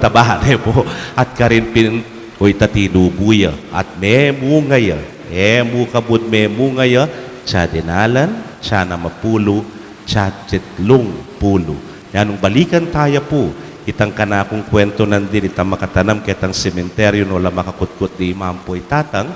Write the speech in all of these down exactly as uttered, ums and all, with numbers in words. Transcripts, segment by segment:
Tabahan e pu, at karin pin, o ita tinubu ya, at memunga ya, e mu kabud memunga ya, tsa dinalan, tsa na mapulu, tsa titlung pulu. Yan, nung balikan taya pu, itang kanakung kwentu nandin, itang makatanam ketang sementeryo, no la makakutkut di mampu itatang,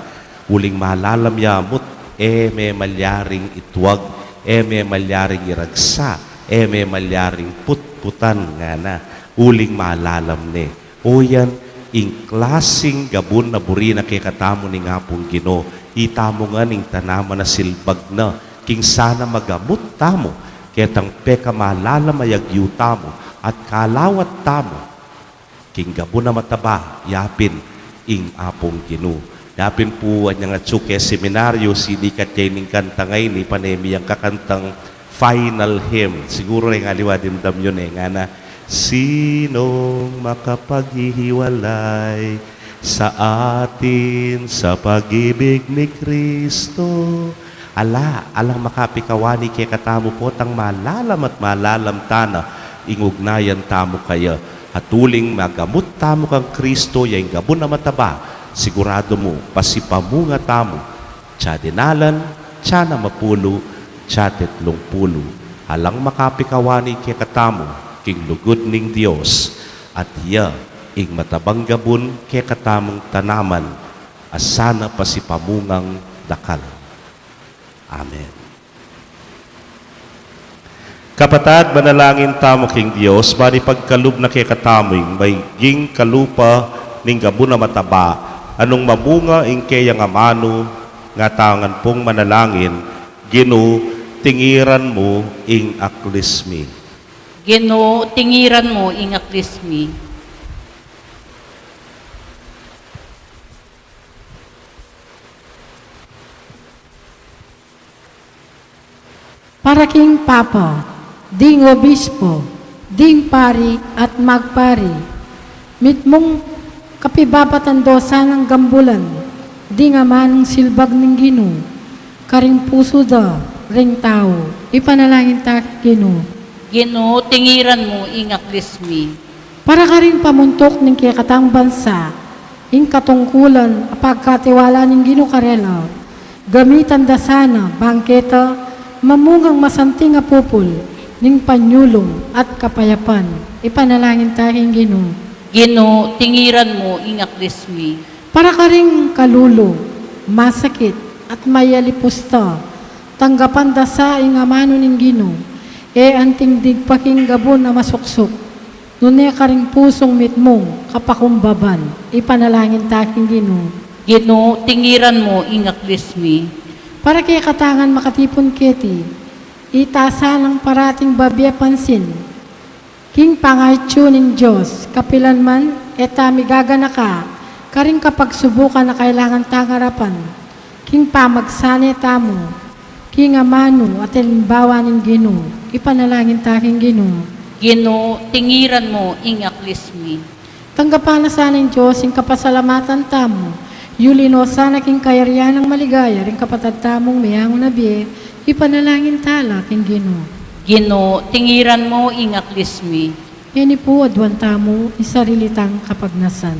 uling malalam ya amut, e me malyaring itwag, e me malyaring iragsa, e me malyaring putputan ngana, uling malalam ne. O yan, ing klasing gabun a buri na kekatamu ning Apung Ginu, itamu ngan ing tanaman a silbag na, king sana magamut tamu, ketang pekamalalam a yagyu tamu, at kalawat tamu, king gabun a mataba, yapin ing Apung Ginu. Yapin pu, anyang atsu ke seminaryo, sinikat ya ining kantang a ini, pane mi yang kakantang final hymn. Siguru reng aliwa dimdam yu ne, ngana, "Sinong makapaghihiwalay sa atin sa pag-ibig ni Kristo?" Ala, alang makapikawani kekatamu potang malalam at malalam tana ing ugnayan tamu kaya. At uling magamut tamu kang Kristo, ya ing gabun a mataba, siguradu mu, pasipamunga tamu, tsa dinalan, tsa na mapulu, tsa titlung pulu. Alang makapikawani kekatamu king lugud ning Dios, at ya ing matabang gabun kekatamung tanaman, a sana pasipamungang dakal. Amen. Kapatad, manalangin tamu king Dios, ban ipagkalub na kekatamu ing maging kalupa ning gabun a mataba, a nung mamunga ing keyang amanu, nga tau ngan pung manalangin, Ginu, tingiran mu ing aklis mi. Ginu, tingiran mu ing aklis mi. Para king Papa, ding Obispo, ding pari at magpari, mitmung kapibabatan do sanang gambulan ding amanung silbag ning Ginu, karing pusu da ring tau, ipanalangin ta king Ginu. Ginu, tingiran mu ing aklis mi. Para karing pamuntuk ning kekatang bansa, ing katungkulan a pagkatiwala ning Ginu karela, gamitan da sana bang keta mamungang masanting a pupul ning panyulung at kapayapan. Ipanalangin ta king Ginu. Ginu, tingiran mu ing aklis mi. Para karing kalulu, masakit, at mayalipusta, tanggapan da sa ing amanu ning Ginu, e anting digpa king gabun a masuksuk, nune karing pusung mitmung kapakumbaban, ipanalangin ta king Ginu. Ginu, tingiran mu ing aklis mi. Para kekatang ngan makatipun keti, ita sanang parating babie pansin king pangatsu ning Dios, kapilan man e ta migaganaka karing kapagsubukan a kailangan tang arapan, king pamagsane tamu king amanu at alimbawa ning Ginu, ipanalangin ta king Ginu. Ginu, tingiran mu ing aklis mi. Tanggapan na sana ning Dios ing kapasalamatan tamu, yuli no sana king kayarian nang maligaya ring kapatad tamung meangu na bie, ipanalangin ta la king Ginu. Ginu, tingiran mu ing aklis mi. Ngeni pu, aduan tamu ing sarili tang kapagnasan.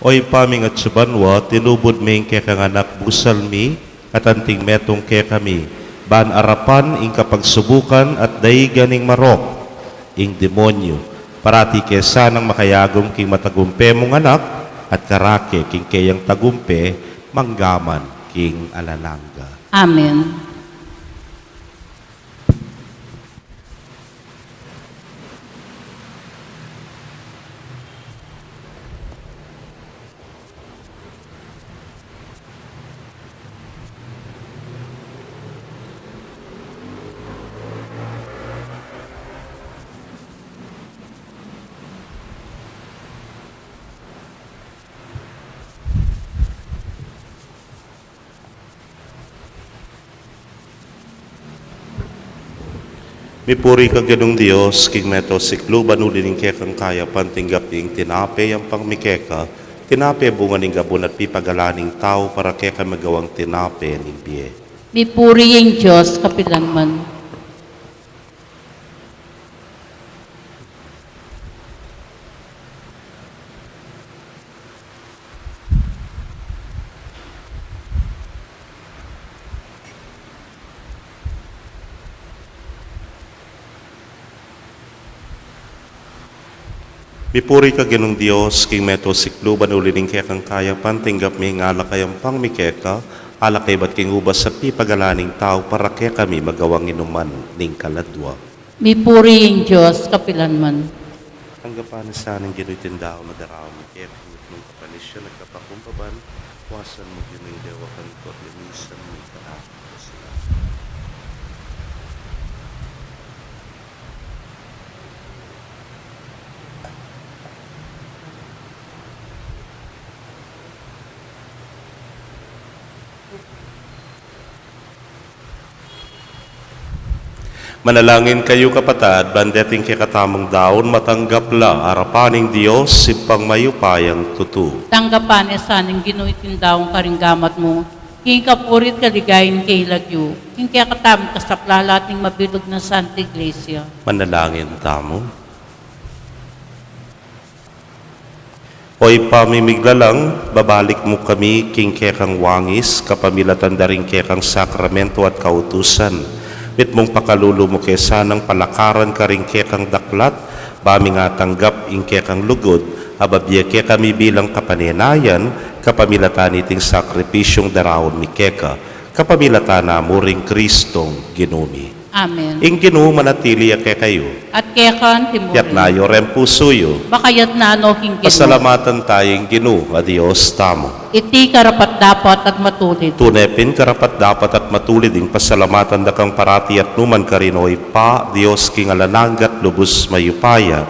O Ibpa ming atsu banua, tinubud me ing kekang Anak, busal mi, at anting metung kekami, ban arapan ing kapagsubukan at daigan ning marok, ing demonyu. Parati ke sanang makayagum king matagumpe mung Anak, at karake king keyang tagumpe, manggaman king alang angga. Amen. Mipuri ka Ginung Dios, king meto sikluban, uli ning kekang kayapan tinggap mi ing tinape, yampang mi keka, tinape bunga ning gabun at pipagalan ning tau, para kekami magawang tinape ning bie. Mipuri ing Dios kapilanman. Mipuri ka Ginung Dios, king meto sikluban, uli ning kekang kayapan tinggap mi ing alak a yampang mi keka, alak a ibat king ubas at pipagalan ning tau, para kekami magawang inuman ning kaladua. Mipuri ing Dios kapilanman. Tanggapan na sa ning Ginu iting daun a daraun mi keka, nung kapanisyan at kapakumbaban, wasan mu Ginu ing dewakan ku, linisan mu ing kanaku kasalanan. Manalangin kayu, kapatad, ban deting kekatamung daun matanggap la arapan ning Dios, Ibpang mayupayang tutu. Tanggapan na sa ning Ginu iting daun karing gamat mu, king kapurian at kaligayan ning kayang lagyu, king kekatamung kasaplalan at ning mabilug nang Santa Iglesia. Manalangin tamu. O Ibpa ming miglalang, babalik mu kami king kekang wangis, kapamilatan da ring kekang sakramento at kautusan. Mitmung pakalulu mu ke sanang palakaran karing kekang daklat, ba ming atanggap ing kekang lugud, a babie kekami bilang kapanenayan, kapamilatan niting sakripisyung daraun mi keka, kapamilatan na mu ring Kristong Ginu mi. Amen. Ing Ginu manatili ya kekayu. At keka naman. Yatna yu reng pusu yu. Makayatna no king Ginu. Pasalamatan taya ing Ginu a Dios tamu. Iti karapat-dapat at matulid. Tune pin karapat-dapat at matulid ing pasalamatan da kang parati at nukarin man, O Ibpa, Dios king alang angga at lubus mayupaya.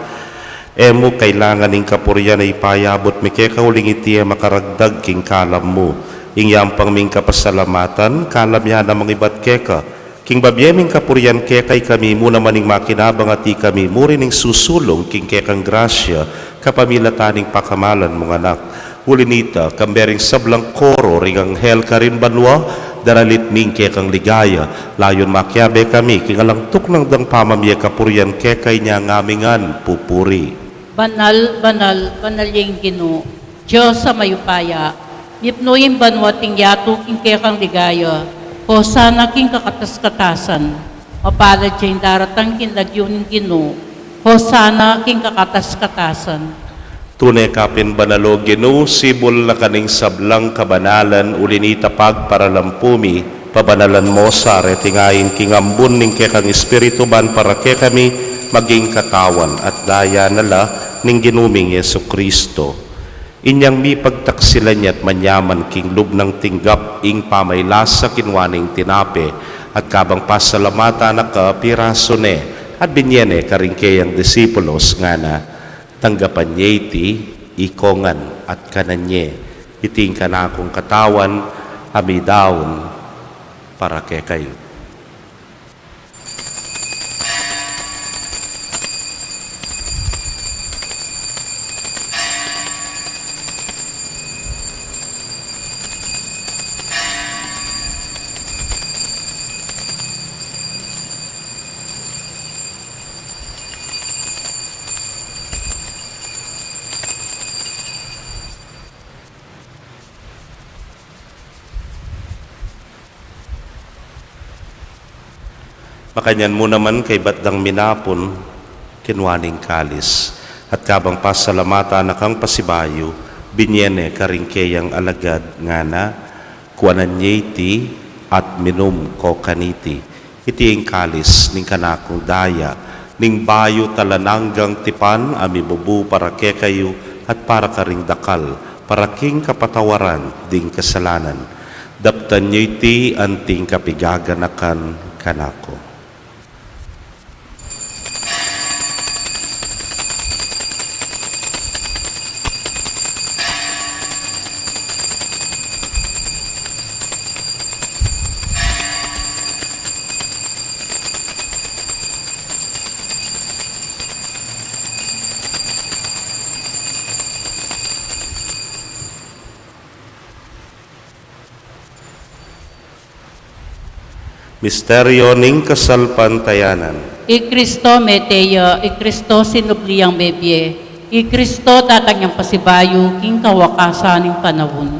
E mu kailangan ing kapurian a ipayabut mi keka, uling iti e makaragdag king kalam mu. Ing yampang ming kapasalamatan, kalam ya namang ibat keka. King babie ming kapurian keka, ikami mu naman ing makinabang at ikami mu rin ing susulung king kekang grasya, kapamilatan ning pakamalan mung Anak. Uli na nita, kambe ring sablang koro ring anghel karin banua, daralit mi ing kekang ligaya, layun makiabe kami king alang tuknang dang pamamie kapurian keka, inya ngan mi ngan pupuri. Banal, banal, banal ya ing Ginu, Dios a mayupaya. Mipnu ya ing banua at ing yatu king kekang ligaya. Hosana king kakatas-katasan. Mapalad ya ing daratang king lagyu ning Ginu. Hosana king kakatas-katasan. Tune ka pin banal, O Ginu, sibul na ka ning sablang kabanalan, uli na nita pagparalampu mi, pabanalan mu sa reting ain king ambun ning kekang Espiritu, ban para kekami maging katawan at daya na la ning Ginu ming Jesucristo. Inyang mipagtaksilan ya at manyaman king lub nang tinggap ing pamailasa, kinua ne ing tinape, at kabang pasalamatan na ka, pirasu ne, at binie ne karing keyang disipulos, ngana: Tanggapan ye iti, ikongan, at kanan ye. Iti ing kanakung katawan, a midaun para kekayu. Makanyan mu naman, kaybat dang minapun, kinua ne ing kalis, at kabang pasalamatan na kang pasibayu, binie ne karing keyang alagad, ngana: Kuanan ye iti at minum ko kaniti. Iti ing kalis ning kanakung daya, ning bayu at alang anggang tipan, a mibubu para kekayu at para karing dakal, para king kapatawaran ding kasalanan. Daptan ye iti anting kapigaganakan kanaku. Misteryo ning kasalpantayanan. I Kristo mete ya, i Kristo sinubli yang mebie, i Kristo datang yang pasibayu king kawakasan ning panaun.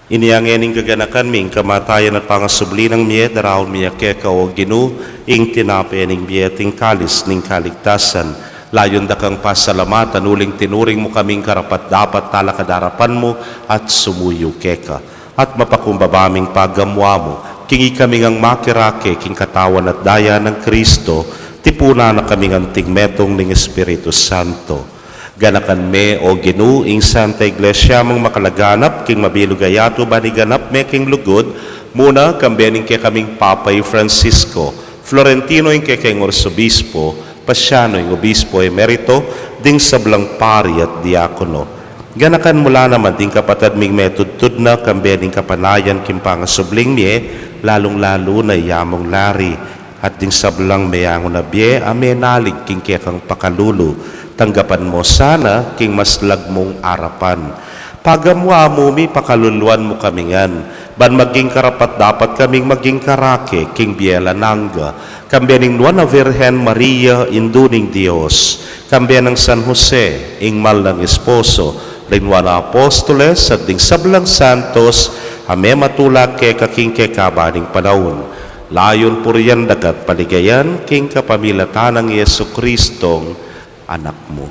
Inya ngening gaganakan mi ing kamatayan at pangasubli nang mie, daraun mi keka, O Ginu, ing tinape ning bie at ing kalis ning kaligtasan. Layun da kang pasalamatan uling tinuring mu kaming karapat-dapat talakad king arapan mu at sumuyu keka. At mapakumbaba ming pagamuan mu king ikami ngang makirake king katawan at daya nang Kristo, tipunan na kaming anting metung ning Espiritu Santo. Ganakan me, O Ginu, ing Santa Iglesia mung makalaganap king mabilug a yatu, ban iganap me king lugud, muna kambe ning kekaming Papa i Francisco, Florentino ing kekeng Arsobispo, Pasiano ing Obispo Emerito, ding sablang pari at diakono. Ganakan mu la naman ding kapatad ming metudtud na kambe ning kapanayan king pangasubling mie, lalung-lalu na i Among Larry, at ding sablang meyangu na bie a menalig king kekang pakalulu. Tanggapan mu sana king maslag mung arapan. Pagamuan mu mi, pakaluluan mu kami ngan, ban maging karapat-dapat kaming maging karake king bie alang angga, kambe ning Nuan a Virgen Maria, Indu ning Dios, kambe nang San Jose, ing mal nang esposo, ring Nuan a Apostoles, at ding sablang santos a mematula keka king kekaba ning panaun. Layun purian da ka at paligayan king kapamilatan nang Jesucristong Anak mu.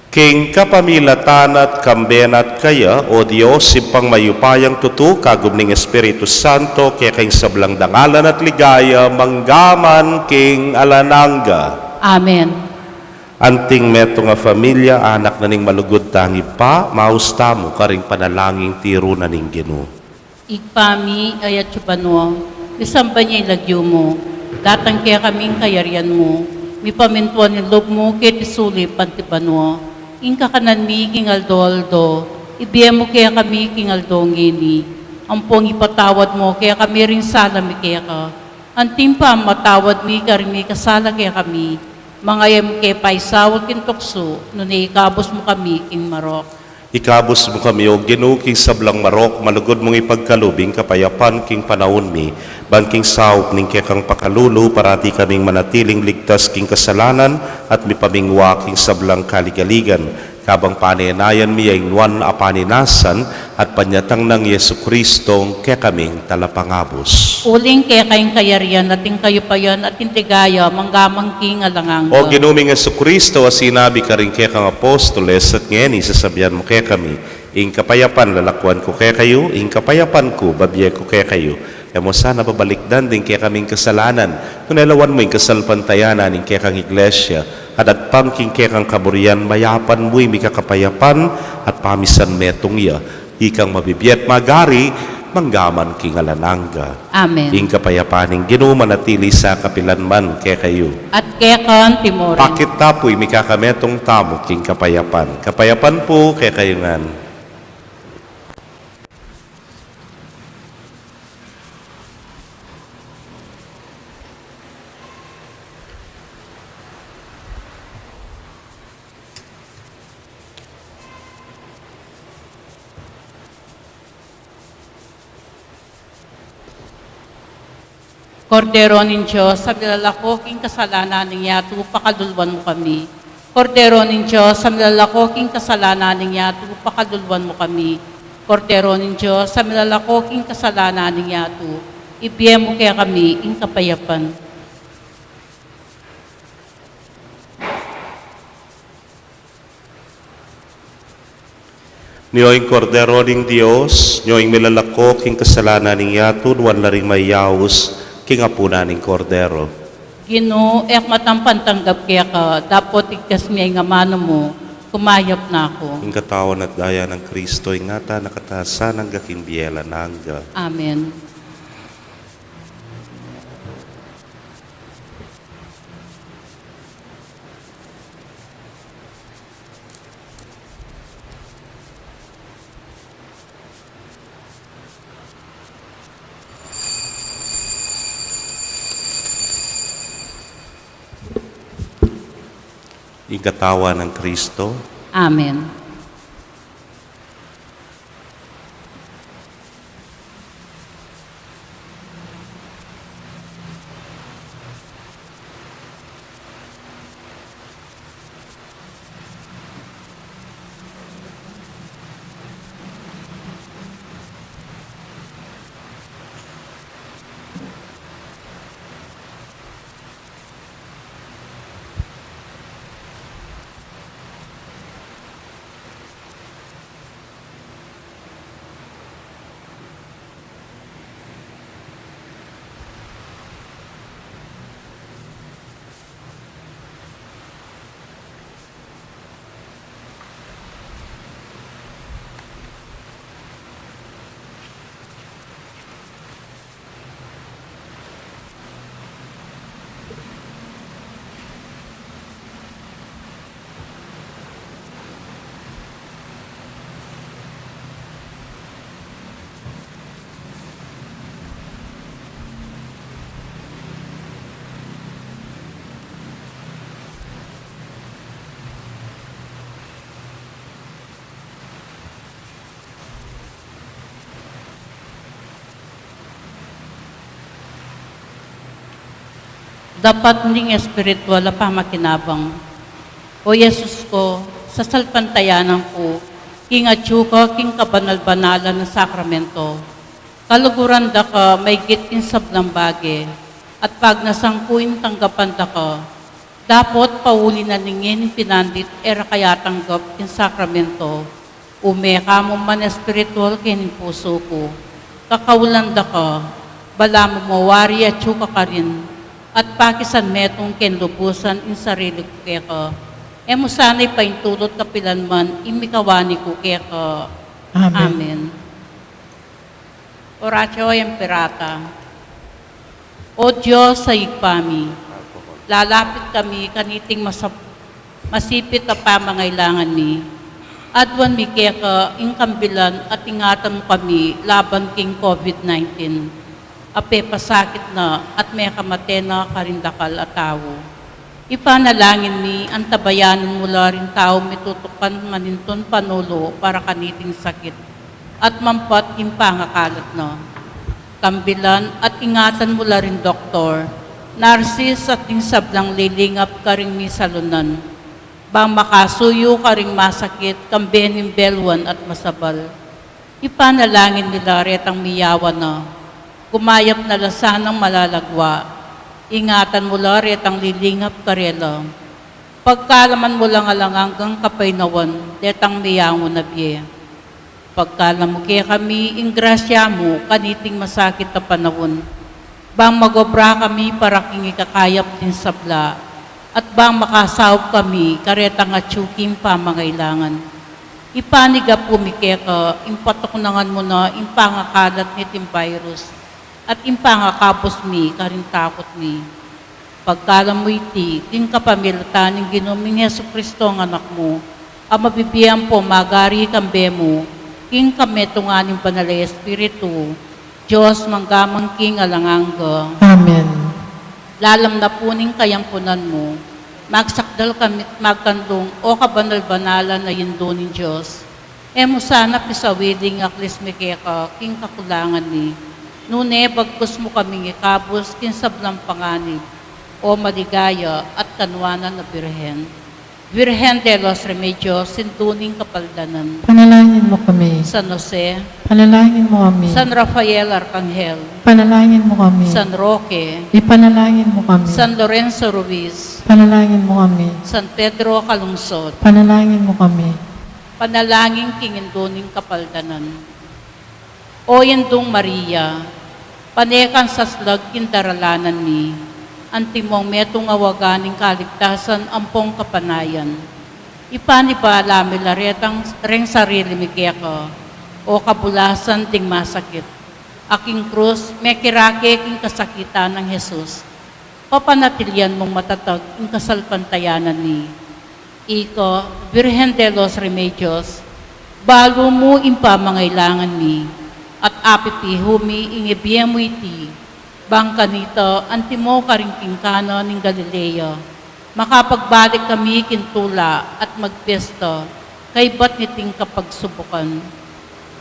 King kapamilatan na at kambe na at kaya, O Dios, Ibpang mayupayang tutu, kagum ning Espiritu Santo, keka ing sablang dangalan at ligaya, manggaman king alang angga. Amen. Anting metung a familia, anak na ning malugud tang Ibpa, maus tamu karing panalangin tiru na ning Ginu. Ibpa mi, atsu ka banua, misamban ya ing lagyu mu, datang kekami ing kayarian mu, mipamintuan ing lub mu keti sulip anti banua. Ing kakanan mi king aldo-aldo, ibie mu kekami king aldo ngeni. Ampon ipatawad mu kekami ring sala mi keka, anti ing pamamatawad mi karing mikasala kekami. Manga e mu ke paisaul king tuksu, nune ikabus mu kami king marok. Ikabus mu kami, O Ginu, king sablang marok, malugud mung ipagkalub ing kapayapan king panaun mi, ban king saup ning kekang pakalulu, parati kaming manatiling ligtas king kasalanan at mipamingwa king sablang kaligaligan, kabang panenayan mi ya ing nuan a paninasan at panyatang nang Jesucristong kekaming Talapangabus. Uling keka ing kayarian at ing kayupayan at ing ligaya, manggaman king alang angga. O Ginu ming Jesucristo, a sinabi karing kekang apostoles, at ngeni sasabian mu kekami, ing kapayapan lalakuan ku kekayu, ing kapayapan ku babie ku kekayu. E mu sana babalikdan ding kekaming kasalanan, nune lawan mu ing kasalpantayanan ning kekang Iglesia, at agpang king kekang kaburian, mayapan mu ing mikakapayapan at pamisan metung ya, ikang mabibie at magari, manggaman king alang angga. Amen. Ing kapayapan ning Ginu manatili sa kapilan man kekayu. At keka naman. Pakit ta pu ing mikakametung tamu king kapayapan. Kapayapan pu kekayu ngan. Kordero ning Dios, a milalako king kasalanan ning yatu, pakaluluan mu kami. Kordero ning Dios, a milalako king kasalanan ning yatu, pakaluluan mu kami. Kordero ning Dios, a milalako king kasalanan ning yatu, ibie mu kekami ing kapayapan. Nyo ing Kordero ning Dios, nyo ing milalako king kasalanan ning yatu, nuan la ring mayayaus king apunan ning Kordero. Ginu, e ku matampang tanggap keka, dapot igkas mu ing amanu mu, kumayap na ku. Ing katawan at daya nang Kristo, ingatan na katamu sana angga king bie alang angga. Amen. Ing katawan nang Kristo. Amen. Dapat ning espiritual a pamakinabang. O Jesus ko, sasalpantayanan ku king atyu ka king kabanal-banalan a sakramento. Kaluguran da ka maigit king sablang bage, at pagnasan ku ing tanggapan da ka. Dapot pauli na ning ngeni pinandit e ra kayatanggap king sakramento. Ume ka mu man espiritual king pusu ku. Kakaulan da ka, balamu mawari atyu ka karin, at pakisan metung king lubusan ing sarili ku keka. E mu sana ipaintulut kapilan man ing mikawani ku keka. Amen. Amen. Oratio Imperata. O Dios a Ibpa mi, lalapit kami kaniting masap-, masipit a pamangailangan mi. Aduan mi keka ing kambilan at ingatan mu kami laban king COVID nineteen, a pepasakit na at mekamate na karing dakal a tau. Ipanalangin mi, antabayanan mu la ring taung mitutukan manintun panulu para kaniting sakit at mampat king pangakalat na. Kambilan at ingatan mu la ring doktor, narsis at ding sablang lilingap karing misalunan, bang makasuyu karing masakit, kambe ning belwan at masabal. Ipanalangin mi la retang miyawan na, gumayap na la sanang malalagwa. Ingatan mu la retang lilingap karela. Pagkalaman mu lang alang anggang kapaynawan detang miyangu na bie. Pagkalam mu kekami ing grasya mu kaniting masakit a panaun, bang magobra kami para king ikakayap ding sabla, at bang makasaup kami karetang atyu king pamangailangan. Ipanigapu mi keka ing patuknangan mu na ing pangakalat niting virus at ing pangakabus mi karing takut mi. Pagkalam mu iti king kapamilatan ning Ginu ming Jesucristo a Anak mu, a mabibie ampong magari kambe mu king kametungan ning Banal a Espiritu, Dios mangga man king alang angga. Amen. Lalam na pu ning kayampunan mu, magsakdal kami't magkanlung, o kabanal-banalan a Indu ning Dios. E mu sana pisawili ing aklis mi keka king kakulangan mi, nune bagkus mu kaming ikabus king sablang panganib, o maligaya at kanuanan a Birhen. Virgen de los Remedios, Indu ning Kapaldanan. Panalangin mu kami. San Jose. Panalangin mu kami. San Rafael Arkanghel. Panalangin mu kami. San Roque. Ipanalangin mu kami. San Lorenzo Ruiz. Panalangin mu kami. San Pedro Calungsod. Panalangin mu kami. Panalangin king Indu ning Kapaldanan. O Indung Maria, pane kang saslag king daralanan mi, antimong metung a waga ning kaligtasan ampong kapanayan. Ipanibala mi la retang reng sarili mi keka, o kabulasan ding masakit, a king krus mekirake king kasakitan nang Jesus. Papanatilian mung matatag ing kasalpantayanan mi. Ika, Virgen de los Remedios, balu mu ing pamangailangan mi, at apipihu mi ing ibie mu iti, bang kanita antimo karing king Cana ning Galilea, makapagbalik kami king tula at magpiesta kaybat niting kapagsubukan.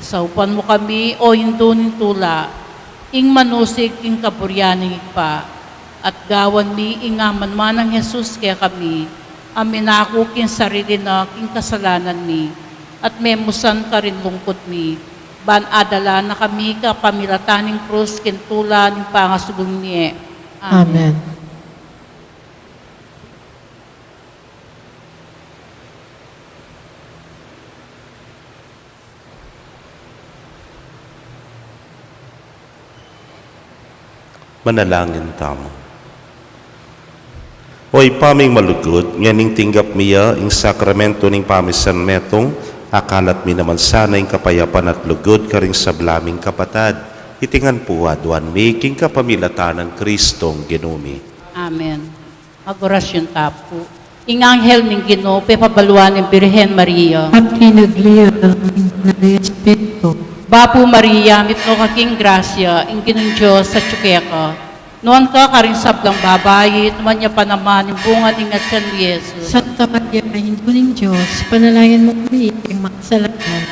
Saupan mu kami, o Indu ning tula, ing manusig king kaburian ning Ibpa, at gawan mi ing amanman nang Jesus kekami, a minaku king sarili na king kasalanan mi, at memusan karing lungkut mi, ban adala na kami kapamilatan ning krus king tula ning pangasubling mie. Amen. Amen. Manalangin tamu. O Ibpa ming malugud, ngening tinggap mi ya ing sakramentu ning pamisan metung, akalat mi naman sana ing kapayapan at lugud karing sabla ming kapatad. Iti ngan pu aduan mi king kapamilatan nang Kristong Ginu mi. Amen. Mag-orasyun ta pu. Ing anghel ning Ginu, pepabaluan ing Birhen Maria. At king lagyu na ning Banal a Espiritu. Bapu Maria, mipnu ka king grasya, ing Ginung Dios atyu keka. Nuan ka karing sablang babai, at nuan ya pa naman ing bunga ning atian mu, Jesus. Santa Maria, Indu ning Dios, ipanalangin mu kami, ing makasalanan,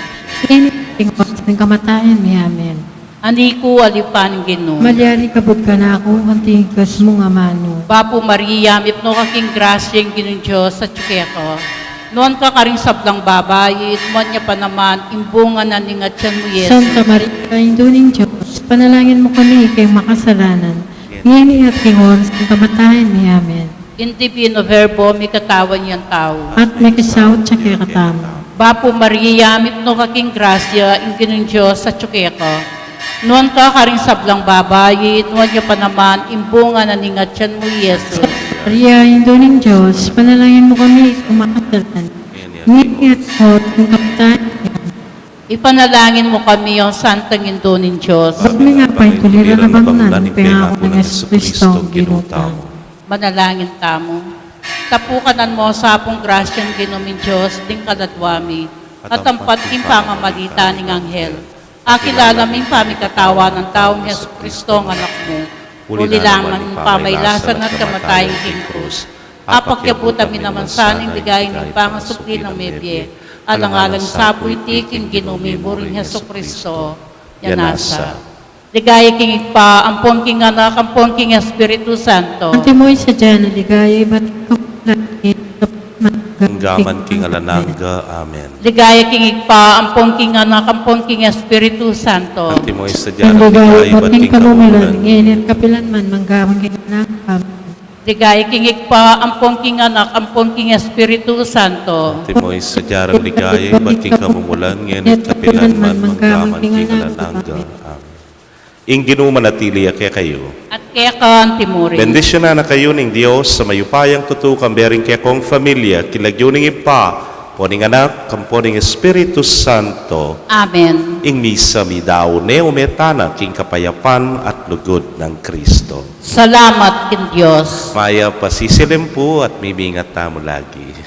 ngeni at king oras ning kamatayan mi. Amen. Anak ku, alipan ning Ginu. Malyari kabud kanaku, anting ikasmu ngan amanu. Bapu Maria, mipnu ka king grasya, ing Ginung Dios atyu keka. Nuan ka karing sablang babai, at nuan ya pa naman ing bunga na ning atyan mu, Jesus. Santa Maria, Indu ning Dios, ipanalangin mu kami king makasalanan, ngeni at king oras ning kamatayan mi. Amen. Ing Divino Verbo, mikatawan yang tau. At mikisaut ya kekatamu. Bapu Maria, mipnu ka king grasya, ing Ginung Dios atyu keka. Nuan ka karing sablang babai, nuan ya pa naman ing bunga na ning atyan mu, Jesus. Maria, Indu ning Dios, ipanalangin mu kami king makasalanan, ngeni at king oras ning kamatayan mi. Amen. Ipanalangin mu kami, O Santang Indu ning Dios. Bat mi nga paintuliran a bamnan ing pengaku nang Jesucristo, Ginu tamu. Manalangin tamu. Tapukanan mu sa pung grasya ning Ginu ming Dios ding kaladwa mi, katampat king pamamalita ning anghel, akilala mi ing pamikatawan nang taung Jesucristo a Anak mu, uli la nang ing pamailasan at kamatayan king krus. Apakyabutan mi naman sana ing ligaya ning pangasubli nang mebie, alang-alang sa pu iti king Ginu ming buring Jesucristo. Yan nasa. Ligaya king Ibpa, ampon king Anak, ampon king Espiritu Santo. Antimo ing sadya nang ligaya, ibat king kamulan, ngeni at kapilan man, mangga man king alang angga. Amen. Ligaya king Ibpa, ampon king Anak, ampon king Espiritu Santo. Antimo ing sadya nang ligaya, ibat king kamulan, ngeni at kapilan man, mangga man king alang angga. Amen. Ligaya king Ibpa, ampon king Anak, ampon king Espiritu Santo. Antimo ing sadya nang ligaya, ibat king kamumulan, ngeni at kapilan man, mangga man king alang angga. Amen. Ing Ginu manatili ya kekayu. At keka antimurin. Bendisyunan na kayu ning Dios a mayupayang tutu, kambe ring kekong familia, king lagyu ning Ibpa, ampo ning Anak, ampo ning Espiritu Santo. Amen. Ing misa meyari ne, ume tana king kapayapan at lugud nang Kristo. Salamat king Dios. Mayap a sisilim pu at mimingat tamu lagi.